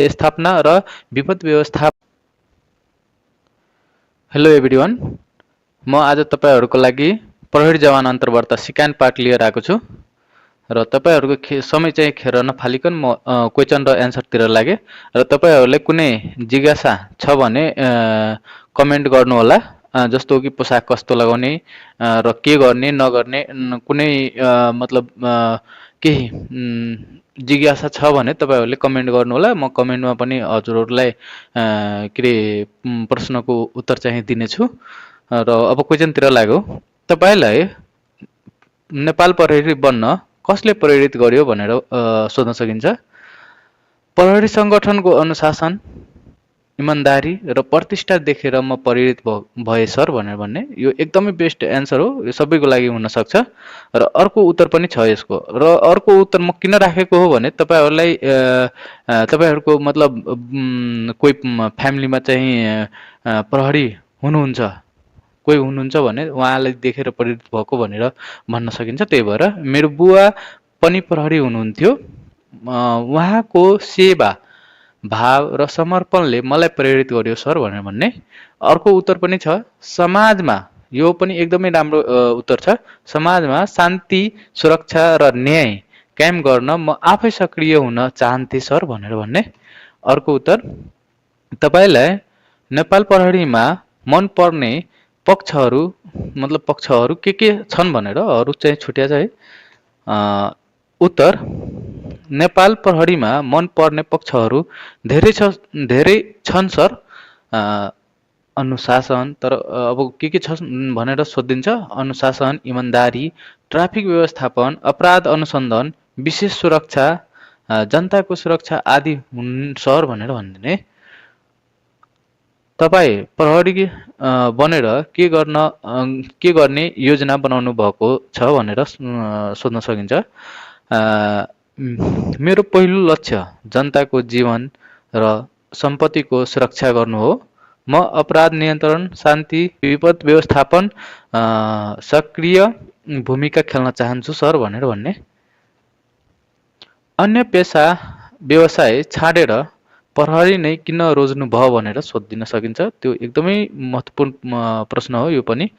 स्थापना र विपद व्यवस्थापन। हेलो एभ्रिवान, म आज तपाईहरुको लागि प्रहरी जवान अन्तर्वार्ता सिकान पाठ लिएर आएको छु र तपाईहरुको समय चाहिँ खेर नफालिकन म क्वेशन र एन्सरतिर लागे र तपाईहरुले कुनै जिज्ञासा छ भने कमेन्ट गर्नु होला। जस्तो कि पोशाक कस्तो लगाउने र के गर्ने नगर्ने कुनै मतलब केही जिज्ञासा छ भने तपाईहरुले कमेन्ट गर्नु होला। म कमेन्टमा पनि हजुरहरुलाई के रे प्रश्नको उत्तर चाहिँ दिनेछु र अब क्वेशनतिर लाग्यो। तपाईलाई नेपाल प्रहरी बन्न कसले प्रेरित गर्यो भनेर सोध्न सकिन्छ। प्रहरी संगठनको अनुशासन, इमानदारी र प्रतिष्ठा देखेर म प्रेरित भए सर भनेर भन्ने यो एकदमै बेस्ट एन्सर हो। यो सबैको लागि हुन सक्छ र अर्को उत्तर पनि छ यसको। र अर्को उत्तर म किन राखेको हो भने तपाईहरुलाई तपाईहरुको मतलब कोही फ्यामिलीमा चाहिँ प्रहरी हुनुहुन्छ, कोही हुनुहुन्छ भने उहाँलाई देखेर प्रेरित भएको भनेर भन्न सकिन्छ। त्यही भएर मेरो बुवा पनि प्रहरी हुनुहुन्थ्यो। उहाँको सेवा भाव र समर्पणले मलाई प्रेरित गर्यो सर भनेर भन्ने। अर्को उत्तर पनि छ समाजमा, यो पनि एकदमै राम्रो उत्तर छ। समाजमा शान्ति, सुरक्षा र न्याय कायम गर्न म आफै सक्रिय हुन चाहन्थे सर भनेर भन्ने। अर्को उत्तर तपाईलाई नेपाल प्रहरीमा मन पर्ने पक्षहरू मतलब पक्षहरू के छन् भनेर अरु चाहिँ छुट्या छ है। उत्तर नेपाल प्रहरीमा मन पर्ने पक्षहरू धेरै छन् सर। अनुशासन, तर अब के छ भनेर सोधिन्छ। अनुशासन, इमानदारी, ट्राफिक व्यवस्थापन, अपराध अनुसन्धान, विशेष सुरक्षा, जनताको सुरक्षा आदि हुन् सर भनेर भन्दिने। तपाई प्रहरी बनेर के गर्ने योजना बनाउनु भएको छ भनेर सोध्न सकिन्छ। मेरो पहिलो लक्ष्य जनताको जीवन र सम्पत्तिको सुरक्षा गर्नु हो। म अपराध नियन्त्रण, शान्ति, विपद व्यवस्थापन सक्रिय भूमिका खेल्न चाहन्छु सर भनेर भन्ने। अन्य पेशा व्यवसाय छाडेर प्रहरी नै किन रोज्नु भयो भनेर सोधिन सकिन्छ। त्यो एकदमै महत्त्वपूर्ण प्रश्न हो यो पनि।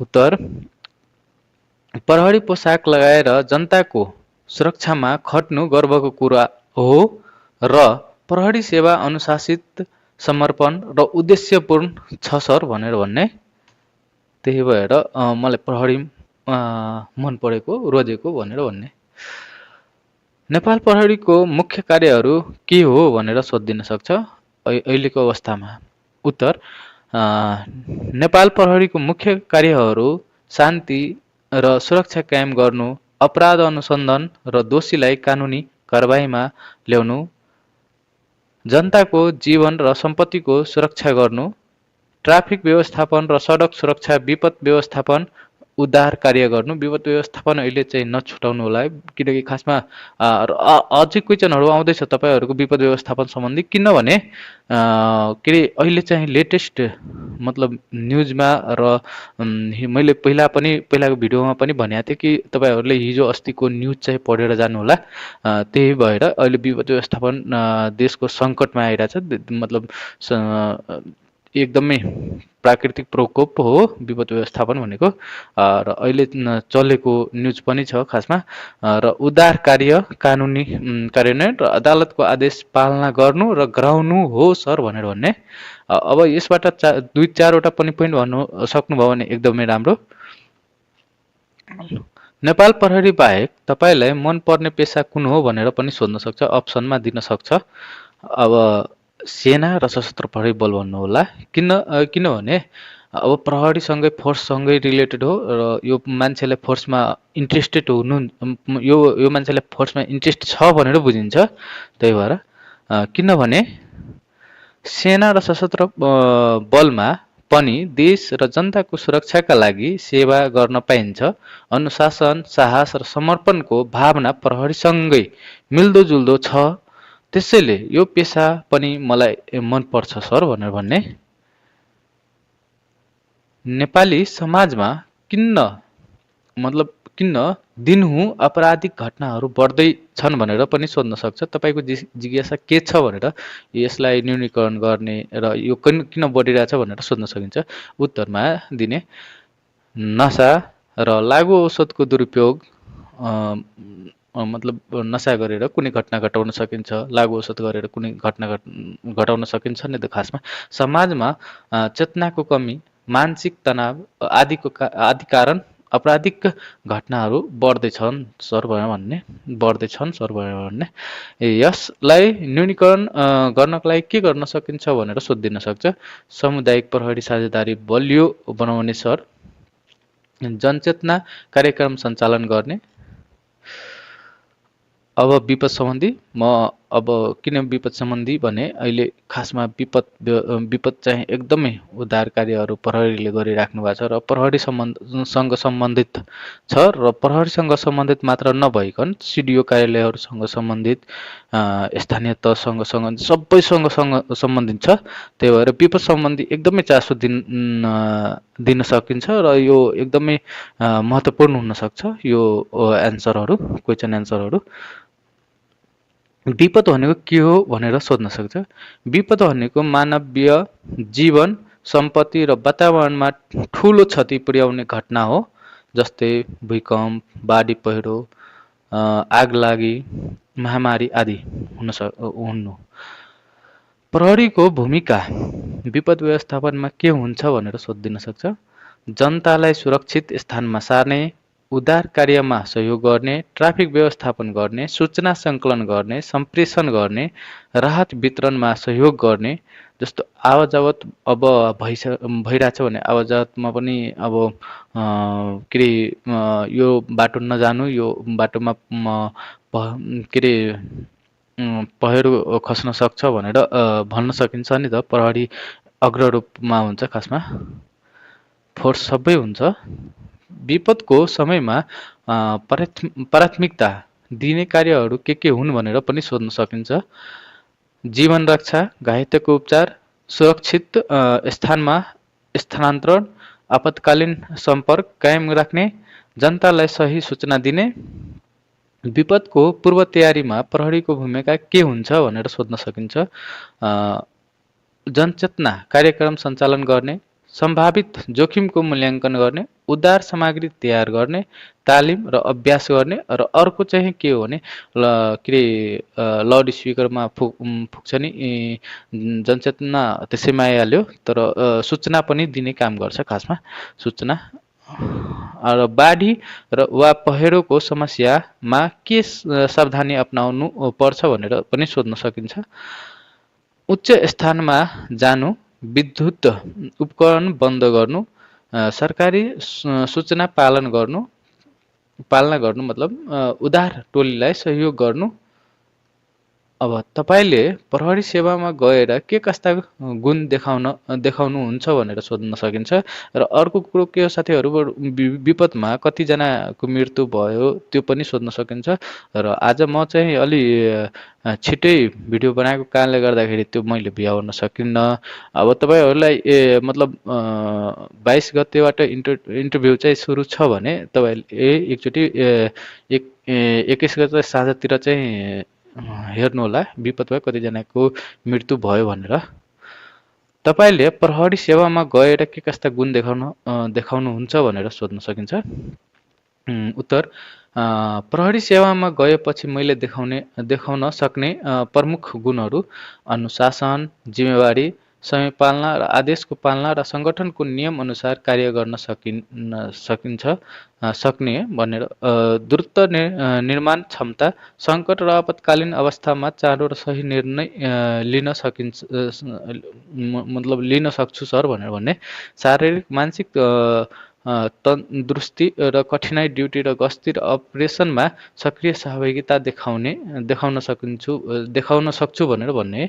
उत्तर प्रहरी पोशाक लगाएर जनताको सुरक्षामा खट्नु गर्वको कुरा हो र प्रहरी सेवा अनुशासित, समर्पण र उद्देश्यपूर्ण छ सर भनेर भन्ने। त्यही भएर मलाई प्रहरी मन परेको, रोजेको भनेर भन्ने। नेपाल प्रहरीको मुख्य कार्यहरू के हो भनेर सोधिन सक्छ अहिलेको अवस्थामा। उत्तर नेपाल प्रहरीको मुख्य कार्यहरू शान्ति र सुरक्षा कायम गर्नु, अपराध अनुसन्धान र दोषीलाई कानुनी कारबाहीमा ल्याउनु, जनताको जीवन र सम्पत्तिको सुरक्षा गर्नु, ट्राफिक व्यवस्थापन र सडक सुरक्षा, विपद व्यवस्थापन, उद्धार कार्य गर्नु। विपद व्यवस्थापन अहिले चाहिँ नछुटाउनु होला है, किनकि खासमा अझै क्वेशनहरू आउँदैछ तपाईहरुको विपद व्यवस्थापन सम्बन्धी। किनभने के रे अहिले चाहिँ लेटेस्ट मतलब न्युजमा र मैले पहिलाको भिडियोमा पनि भनेको थिएँ कि तपाईहरुले हिजो अस्तिको न्युज चाहिँ पढेर जानु होला। त्यही भएर अहिले विपद व्यवस्थापन देशको संकटमा आइरहेछ। मतलब एकदमै प्राकृतिक प्रकोप हो विपद व्यवस्थापन भनेको र अहिले चलेको न्युज पनि छ खासमा। र उद्धार कार्य कानुनी कार्यान्वयन र अदालतको आदेश पालना गर्नु र गराउनु हो सर भनेर भन्ने। अब यसबाट 2-4 वटा पनि पोइन्ट भन्नु सक्नुभयो भने एकदमै राम्रो। नेपाल प्रहरी बाहेक तपाईलाई मन पर्ने पेशा कुन हो भनेर पनि सोध्न सक्छ, अप्सनमा दिन सक्छ। अब सेना र सशस्त्र प्रहरी बल भन्नु होला। किनभने अब प्रहरीसँगै फोर्ससँगै रिलेटेड हो र यो मान्छेलाई फोर्समा इन्ट्रेस्टेड हुनु, यो मान्छेलाई फोर्समा इन्ट्रेस्ट छ भनेर बुझिन्छ। त्यही भएर किनभने सेना र सशस्त्र बलमा पनि देश र जनताको सुरक्षाका लागि सेवा गर्न पाइन्छ। अनुशासन, साहस र समर्पणको भावना प्रहरीसँगै मिल्दोजुल्दो छ। त्यसैले यो पेशा पनि मलाई मन पर्छ सर भनेर भन्ने। नेपाली समाजमा किन मतलब किन दिनहुँ आपराधिक घटनाहरू बढ्दै छन् भनेर पनि सोध्न सक्छ। तपाईँको जिज्ञासा के छ भनेर यसलाई न्यूनीकरण गर्ने र यो किन बढिरहेछ भनेर सोध्न सकिन्छ। उत्तरमा दिने नसा र लागु औषधको दुरुपयोग, मतलब नसा गरेर कुनै घटना घटाउन सकिन्छ, लागु औषध गरेर कुनै घटना घटाउन सकिन्छ नि त। खासमा समाजमा चेतनाको कमी, मानसिक तनाव आदि कारण आपराधिक घटनाहरू बढ्दैछन् सर भन्ने। यसलाई न्यूनीकरण गर्नको लागि के गर्न सकिन्छ भनेर सोधिदिन सक्छ। सामुदायिक प्रहरी साझेदारी बलियो बनाउने सर, जनचेतना कार्यक्रम सञ्चालन गर्ने। अब विपद सम्बन्धी अब किन विपद सम्बन्धी भने अहिले खासमा विपद चाहिँ एकदमै उद्धार कार्यहरू प्रहरीले गरिराख्नु भएको छ र प्रहरीसँग सम्बन्धित छ र प्रहरीसँग सम्बन्धित मात्र नभइकन सिडिओ कार्यालयहरूसँग सम्बन्धित, स्थानीय तहसँग सबैसँग सम्बन्धित छ। त्यही भएर विपद सम्बन्धी एकदमै चासो दिन सकिन्छ र यो एकदमै महत्त्वपूर्ण हुन सक्छ यो एन्सरहरू, क्वेसन एन्सरहरू। विपद भनेको के हो भनेर सोध्न सक्छ। विपद भनेको मानवीय जीवन, सम्पत्ति र वातावरणमा ठुलो क्षति पुर्याउने घटना हो, जस्तै भूकम्प, बाढी पहिरो, आगलागी, महामारी आदि हुनु। प्रहरीको भूमिका विपद व्यवस्थापनमा के हुन्छ भनेर सोधिदिन सक्छ। जनतालाई सुरक्षित स्थानमा सार्ने, उद्धार कार्यमा सहयोग गर्ने, ट्राफिक व्यवस्थापन गर्ने, सूचना सङ्कलन गर्ने, सम्प्रेषण गर्ने, राहत वितरणमा सहयोग गर्ने। जस्तो आवाजावत अब भइरहेछ भने आवाजावतमा पनि अब के अरे यो बाटो नजानु, यो बाटोमा के अरे पहिरो खस्न सक्छ भनेर भन्न सकिन्छ नि त। प्रहरी अग्ररूपमा हुन्छ, खासमा फोर्स सबै हुन्छ। विपदको समयमा प्राथमिकता दिने कार्यहरू के हुन् भनेर पनि सोध्न सकिन्छ। जीवन रक्षा, घाइतेको उपचार, सुरक्षित स्थानमा स्थानान्तरण, आपतकालीन सम्पर्क कायम राख्ने, जनतालाई सही सूचना दिने। विपदको पूर्व तयारीमा प्रहरीको भूमिका के हुन्छ भनेर सोध्न सकिन्छ। जनचेतना कार्यक्रम सञ्चालन गर्ने, सम्भावित जोखिमको मूल्याङ्कन गर्ने, उद्धार सामग्री तयार गर्ने, तालिम र अभ्यास गर्ने। र अर्को चाहिँ के हो भने के अरे लाउड स्पिकरमा फुक्छ नि, जनचेतना त्यसैमा आइहाल्यो, तर सूचना पनि दिने काम गर्छ खासमा सूचना। र बाढी वा पहिरोको समस्यामा के सावधानी अपनाउनु पर्छ भनेर पनि सोध्न सकिन्छ। उच्च स्थानमा जानु, विद्युत उपकरण बन्द गर्नु, सरकारी सूचना पालना गर्नु मतलब उद्धार टोलीलाई सहयोग गर्नु। अब तपाईले प्रहरी सेवामा गएर के कस्ता गुण देखाउनुहुन्छ भनेर सोध्न सकिन्छ। र अर्को कुरो के हो साथीहरू, विपदमा कतिजनाको मृत्यु भयो त्यो पनि सोध्न सकिन्छ। र आज म चाहिँ अलि छिटै भिडियो बनाएको कारणले गर्दाखेरि त्यो मैले भ्याउन सकिन्न। अब तपाईँहरूलाई मतलब 22 गतेबाट इन्टरभ्यू चाहिँ सुरु छ भने तपाईँले एकचोटि 21 गते साँझतिर चाहिँ हेर्नु होला विपदमा कतिजनाको मृत्यु भयो भनेर। तपाईँले प्रहरी सेवामा गएर के कस्ता गुण देखाउनुहुन्छ भनेर सोध्न सकिन्छ। उत्तर, प्रहरी सेवामा गएपछि मैले देखाउन सक्ने प्रमुख गुणहरू अनुशासन, जिम्मेवारी, समय पालना र आदेशको पालना र सङ्गठनको नियम अनुसार कार्य गर्न सक्ने भनेर। द्रुत निर्माण क्षमता, सङ्कट र आपतकालीन अवस्थामा चाँडो र सही निर्णय लिन सक्छु सर भनेर भन्ने। शारीरिक मानसिक तन्दुरुस्ती र कठिनाइ ड्युटी र गस्ती र अपरेसनमा सक्रिय सहभागिता देखाउन सक्छु भनेर भन्ने।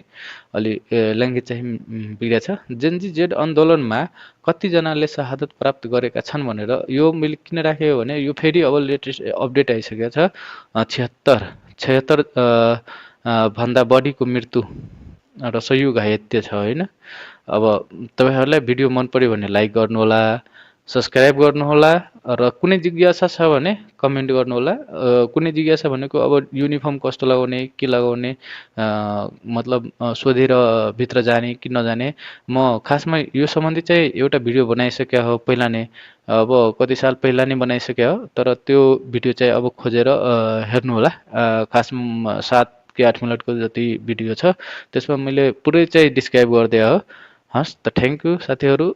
अलि ल्याङ्ग्वेज चाहिँ बिग्रेछ। जेनजी जेड आन्दोलनमा कतिजनाले शहादत प्राप्त गरेका छन् भनेर यो मैले किन राखेको भने यो फेरि अब लेटेस्ट अपडेट आइसकेको छ। 76 भन्दा बढीको मृत्यु र सय घाइते छ होइन। अब तपाईँहरूलाई भिडियो मन पर्यो भने लाइक गर्नुहोला, सब्सक्राइब गर्नुहोला र कुनै जिज्ञासा छ भने कमेन्ट गर्नुहोला। कुनै जिज्ञासा भनेको अब युनिफर्म कस्तो लगाउने, के लगाउने, मतलब सोधेर भित्र जाने कि नजाने, म खासमा यो सम्बन्धी चाहिँ एउटा भिडियो बनाइसकेको हो पहिला नै, अब कति साल पहिला नै बनाइसकेको हो। तर त्यो भिडियो चाहिँ अब खोजेर हेर्नुहोला। खासमा 7 कि 8 मिनटको जति भिडियो छ, त्यसमा मैले पुरै चाहिँ डिस्क्राइब गरिदिएँ हो। हस् त, थ्याङ्क यू साथीहरू।